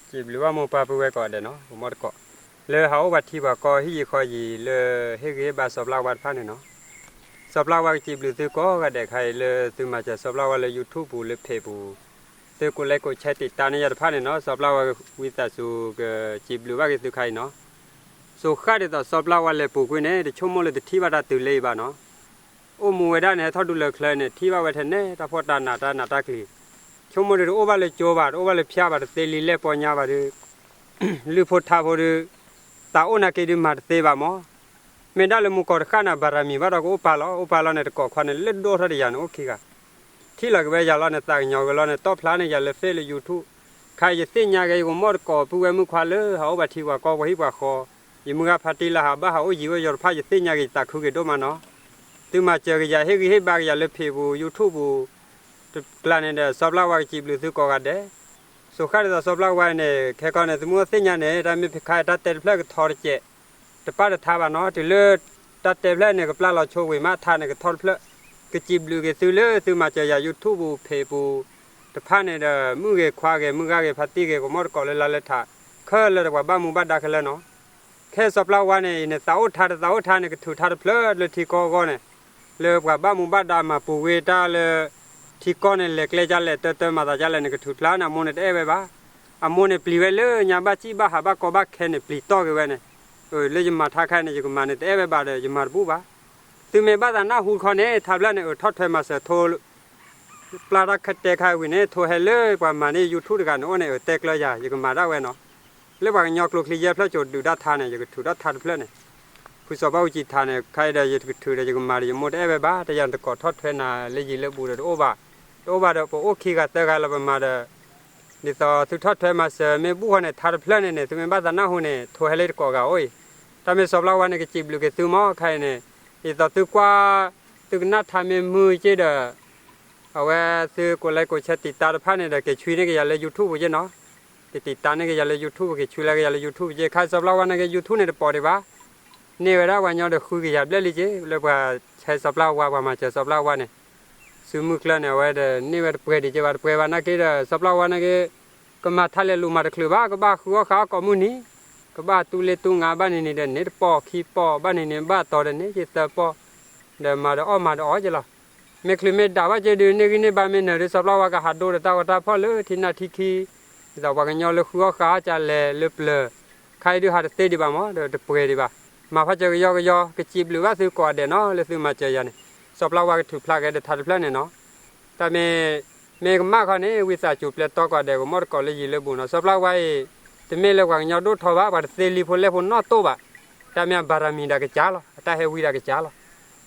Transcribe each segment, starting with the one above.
စံးဘျုးဘၣ်မိၢ်ပၢ်ပုၢ်ဝဲၢ်ကိးဂၤဒဲးနီၤ, ကမီၢ်တကိး လၢဟးအိၣ်ပှၤထံပှၤကီၢ်ဟံၣ်ယံၤဃီယံၤ လၢဟ့ၣ်ဂံၢ်ဟ့ၣ်ဘါစီၤပျၢ်ဝါတဖၣ်န့ၣ်နီၤ. စီၤပျၢ်ဝါကစံးဘျုးသုကိးဂၤဒဲးခါအံၤ လၢသုမၤစၢၤစီၤပျၢ်ဝါလၢ YouTube ပူၤ လၢ page ပူၤ, သုကိး like ကိး share တံာ်တာ်န့ၢ်ယၤတဖၣ်န့ၣ်နီၤ. စီၤပျၢ်ဝါဝံသးစူၤကစံးဘျုးဘၣ်က့ၤသုခါအံၤနီၤ. စိၤဃၣ်ဒ်သိးစီၤပျၢ်ဝါလဲၤပူၤကွံာ်န့ၣ် တဆိကမိၣ်လၢတထံၣ်ဘၣ်တၢ်တုၤလၢအံၤဘၣ်နီၤ. အိၣ်မူဝဲဒၣ်န့ၣ် ဟဲထီၣ်ဒူလၢချၢန့ၣ် ထံၣ်ဘၣ်ဝဲထဲန့ၣ် တၢ်ဖှီၣ်တၢ်နးတၢ်နးတၢ်ကျံၤ, ဆိကမိၣ်ဒုးတအိၣ်ဘၣ်လၢကၠိဘၣ်, တအိၣ်ဘၣ်လၢဖၠၣ်ဘၣ်, တသ့လံလဲၢ်ပီညါဘၣ်ဒီး လုၢ်ဖိထါဖိဒီး သးအိၣ်နာ်က့ဒုးမၤတသ့ဘၣ်မး. မ့ၢ်ဒၣ်လၢမူကီၢ်တဃၣ်န့ၣ် ဘၣ်ရမံၤဘၣ်ဒီးကအိၣ်ပာ်လီၤ, အိၣ်ပာ်လီၤန့ၣ် တကိးခွါန့ၣ် လၢဒိၣ်ထီၣ်တယၤန့ၣ် အိၣ်ခံဂၤ ထံၣ်လီၤက့ၤဝဲယၤလီၤန့ၣ် သးကညီၤက့ၤလီၤန့ၣ် တီၣ်ဖျါန့ၢ်ယၤလၢ Face လၢ YouTube. ခါအံၤယသ့ၣ်ညါက့ၤ ယကမီၣ်တကိးပုၢ်ဝဲၢ်မုၣ်ခွါလၢ ဟးအိၣ်ပှၤထံပှၤကီၢ်ပှၤဟံၣ်ပှၤဃီ, ယမုၢ်ဂၢ်ဖါတံၢ်လၢဟးဘၣ်ဟးအိၣ်ယံၤအိၣ်ယီၤတဖၣ် ယသ့ၣ်ညါက့ၤ ယသးခုက့ၤဒိၣ်မးနီၤ. သုမၤစၢၤက့ၤယၤ ဟ့ၣ်ဂံၢ်ဟ့ၣ်ဘါက့ၤယၤလၢ Face ပူၤ YouTube ပူၤ တကျါန့ၣ်ဒီး စီၤပျၢ်ဝါကစံးဘျုးသုကိးဂၤဒဲး. စိၤဃၣ်ဒ်သိးစီၤပျၢ်ဝါန့ၣ် ခဲကီန့ၣ် သုမ့ၢ်အိၣ်သ့ၣ်ညါန့ၣ် တၢ်မ့ၢ်ဖဲခါတၢ်တဲတဖျၢၣ်ကထီတစဲး တပၢ်တထါဘၣ်နီၤ, တုၤလၢတၢ်တဲဖျၢၣ်န့ၣ် ကပျၢ်လီၤဆိဝံၤမး ထါန့ၣ်ကထီတဖျၢၣ်, ကစံးဘျုးက့ၤသုလၢသုမၤစၢၤယၤ YouTube ပူၤ Face ပူၤ တဖၣ်န့ၣ်ဒီး မုၣ်ဂ့ၤခွါဂ့ၤ မုၢ်ဂၤဂ့ၤ ဖါတံၢ်ဂ့ၤ ကမီၣ်တကိးလၢလါလၢထး ခဲလၢာ်ဒီးပှၤဘၣ်မူဘၣ်ဒါခဲလၢာ်နီၤ. ခဲစီၤပျၢ်ဝါန့ၣ် အံၤန့ၣ် သးအိၣ်ထါတသးအိၣ်ထါန့ၣ် ကထုးထါတဖျၢၣ်လၢထံကီၢ်အဂီၢ်န့ၣ်, လၢပှၤဘၣ်မူဘၣ်ဒါမၤပူၤဝဲတၢ်လၢ ထံကီၢ်န့ၣ် လဲၤကျဲဒ်လဲၣ် တၢ်တၢ်မၤသးဒ်လဲၣ်န့ၣ် ကထုးဖျါန့ၣ် အမိၢ်န့ၣ်တအဲၣ်ဝဲဘၣ်. အမိၢ်န့ၣ်ပျံၤဝဲလၢညါဘၣ်စံၣ်ဘၣ်ဟးဘၣ်ကီဘၣ်ခဲန့ၣ် ပျံၤတီၢ်က့ၤဝဲန့ၣ်, လၢယမၤထါခါန့ၣ် ယကမၤန့ၣ်တအဲၣ်ဝဲဘၣ်ဒီး ယမၤတဘူၣ်ဘၣ်. သုမ့ၢ်ဘၣ်သးနၢ်ဟူတခီန့ၣ် ထါဖျၢၣ်န့ၣ် အၢ ထီၣ်ထွဲမၤစၢၤထိ ပျၢ်တၢ်ခတဲခါဝံၤန့ၣ် ထိဟဲလၢပှၤမၤန့ၢ် YouTube တဂၤန့ၣ်အိၣ်န့ၣ် အၢ တဲကျၢၤယၤ ယကမၤဒၣ်ဝဲနီၤ. လၢပှၤကညီကျိချံယဲၢ်ဖျၢၣ်ကိၤဒုးဒၣ်ထါန့ၣ် ယကထုးထါတဖျၢၣ်န့ၣ်, ဖုစီၤဘၣ်အူကၠံထါန့ၣ် ခါအံၤဒီးယကထုးဒီးယကမၤဒီး ယမိၢ်တအဲၣ်ဝဲဘၣ် တယၤတကိးထီၣ်ထွဲနၤလၢယံၤလၢဘူးဒီးတအိၣ်ဘၣ်, တအိၣ်ဘၣ်ဒီးပအိၣ်ခံဂၤသၢဂၤလၢပမၤဒီး ဒ်သိးသုထီၣ်ထွဲမၤစၢၤမ့ၢ်ဘူၣ်ဃီန့ၣ် ထါတဖျၢၣ်န့ၣ်န့ၣ် သုမ့ၢ်ဘၣ်သးနၢ်ဟူန့ၣ် ထိဟဲလၢတကိးဂၤအိၣ်အံၤ, တၢ်မ့ၢ်စီၤပျၢ်ဝါန့ၣ် ကစံးဘျုးက့ၤသုမး ခါအံၤန့ၣ်, ဒ်သိးသုကွၢ် သုကနၣ်ထါမ့ၢ်မုာ်က့ဒီး အဝဲသုကိး like ကိး share တံာ်တာ်တဖၣ်န့ၣ်ဒီး က့ၤဆွံန့ၢ်က့ၤယၤလၢ YouTube ပူၤက့နီၤ, က့ၤတံာ်တာ်န့ၢ်က့ၤယၤလၢ YouTube ပူၤ က့ၤဆွံလၢက့ၤယၤလၢ YouTube ပူၤက့ ခါစီၤပျၢ်ဝါန့ၣ်က့ YouTube န့ၣ် တပိာ်ဒံးဘၣ်, န့ၢ်ဝဲဒၣ်ပှၤကညီဒီးဃုက့ၤယၤဘျဲၣ်လံက့ လၢပှၤဆဲစီၤပျၢ်ဝါ ပှၤမၤစၢၤစီၤပျၢ်ဝါန့ၣ်, စုမုၢ်ကျၢၢ်န့ၣ် အဝဲဒီးန့ၢ်ဝဲတပှဲၤဒံးက့ဘၣ် တပှဲၤဘၣ်နာ်က့ဒီး စီၤပျၢ်ဝါန့ၣ်က့ ကမၤထါလဲၤလူၤမၤတချုးဘၣ် ကဘၣ်ဃုအီၣ်ဃုအီကိးမုၢ်နံၤ, ကဘၣ်တူၢ်လ့တူၢ်ငါဘၣ်န့ၣ်န့ၣ်ဒီးန့ၢ်တပီၢ်ခံပီၢ် ဘၣ်န့ၣ်န့ၣ်ဘၣ်တီၤဒီးန့ၢ်က့သၢပီၢ်, ဒီးမၤဒီးအီၣ်မၤဒီးအီၣ်က့လီၤ. မ့ၢ်ချုးမ့ၢ်ဒၣ်ဘၣ်က့ဒုး န့ၢ်ဂံၢ်န့ၢ်ဘါမ့ၢ်နၢၤဒုး စီၤပျၢ်ဝါကဟးဒိဒီးတၢ်ဂီၤတၢ်ဖီၣ်လၢထံနၢ်ထံခံ, ဒ်သိးပှၤကညီလၢဃုအီၣ်ဃုအီကလဲၤလၢပျၢၤ, ခါအံၤဒုးဟးတသ့ဒံးဘၣ်မး ဒီးတပှဲၤဒံးဘၣ်, မၤဖးစၢၤကယီကယီ ကစံးဘျုးဘၣ်သုကိးဂၤဒဲးနီၤ လၢသုမၤစၢၤယၤန့ၣ်, စီၤပျၢ်ဝါကထုးဖျါက့ၤဒီးထါတဖျၢၣ်န့ၣ်နီၤ တၢ်မ့ၢ် မ့ၢ်ကမၣ်ခီန့ၣ် ဝံသးစူၤပျဲတီကိးဂၤဒဲး ကမီၣ်တကိးလၢယံၤလၢဘူးနီၤ စီၤပျၢ်ဝါအံၤ, တမ့ၢ်လၢပှၤကညီဒိၣ်ထီဘၣ် ပှၤတသ့လံဖိလဲၢ်ဖိနီၢ်တိၢ်ဘၣ်, တၢ်မ့ၢ်အဘၣ်ရမံၤဒၣ်ကစၢ်လီၤ အတၢ်ဟဲဝံဒၣ်ကစၢ်လီၤ,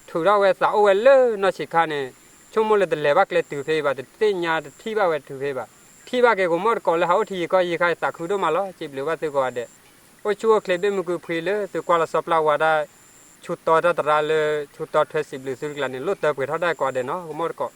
ထုးထီၣ်ဝဲသးအိၣ်ဝဲလၢနီၢ်ဆံးခါန့ၣ်, ဆိကမိၣ်လၢတလဲၤဘၣ်ကျဲတုၤဖဲအံၤဘၣ် တသ့ၣ်ညါတထံၣ်ဘၣ်ဝဲတုၤဖဲအံၤဘၣ်, ထံၣ်ဘၣ်က့ၤကမီၣ်တကိးလၢဟးအိၣ်ထံယံၤကီၢ်ယံၤခါအံၤသးခုဒိၣ်မးလီၤ စံးဘျုးဘၣ်သုကိးဂၤဒဲး အိၣ်ဆူၣ်အိၣ်ချ့ဘ့ၣ်မုၢ်ကုဖှံလၢသုကွၢ်လီၤစီၤပျၢ်ဝါဒၣ်, ဆူတီတၢ်သရၣ်လၢ ဆူတီထွဲစံးဘျုးသုတကျါန့ၣ် လိၣ်တၢ်ပှဲၤထီၣ်ဒၣ်ကိးဂၤဒဲးနီၤ ကမီၣ်တကိး,